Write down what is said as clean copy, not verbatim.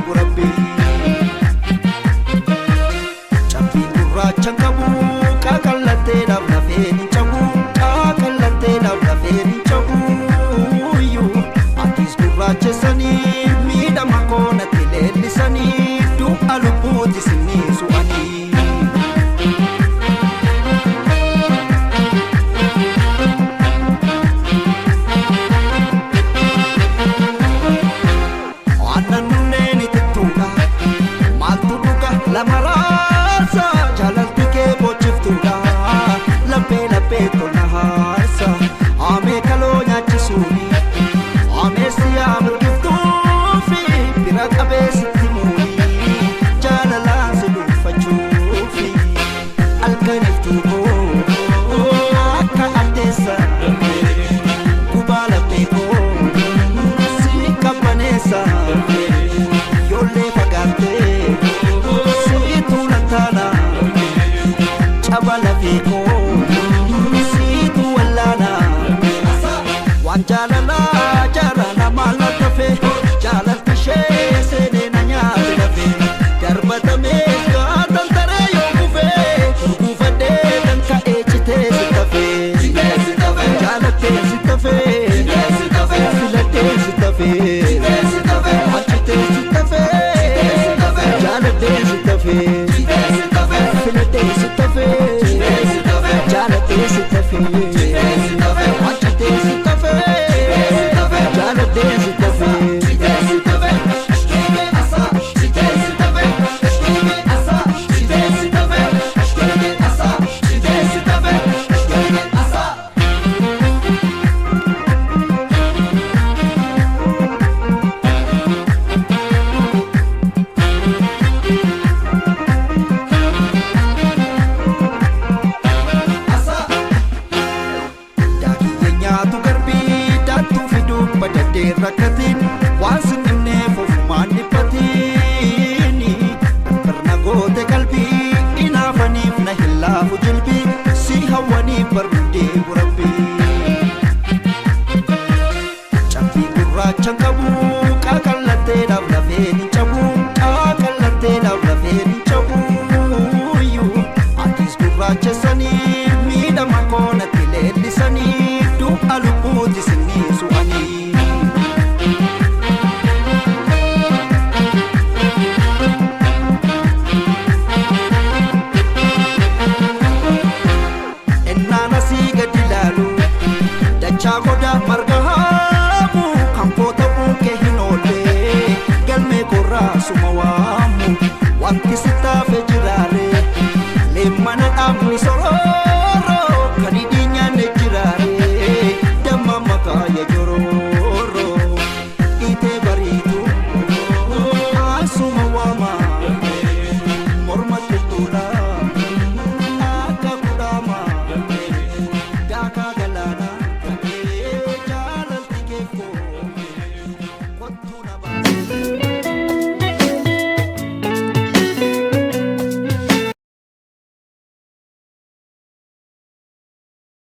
deebu rabbi. Cabbii gurraacha qabu qaqallatteedhaaf lafeen hin cabu qaqallatteedhaaf lafeen hin cabu. Atis gurraachessanii miidhama koonatti leellisanii du'a lubbuuti sinni su'anii. Aannan nunneen itittuudha maaltu dhuga lama raarsa jaalalti kee boochiftuudha laphee laphee tola haarsa haamee kaloo nyaachisuuni haamee siyaa mirgiftuufi bira qabeessitti muuni jaalalaan si dhuunfachuufi halkaniftuu koo akka addeessa gubaa laphee koo si qabbaneessa yoollee fagaattee si tuulantaana caba lafee koo siitu wallaana waan jaalalaa jaalala maal tafe jaalalti ishee seenee na nyaate lafe darbatamees gaatan taree yoo kufee gurguufadhee kan ka'ee citee si tafe jaalattee si tafe filattee si tafe achitee si tafe jaalattee si tafe filattee si tafe jaalattee si tafe achitee si tafe jaalattee si tafe. Daakiyya nyaatu garbii daattuu fiduu badaddee rakkatiin waan sin dhibneef ofumaan dhiphatiin barna goote qalbii inaafaniif na hin laafu jilbii si hawwaniif barmudee burabbii. Cabbii gurraacha qabu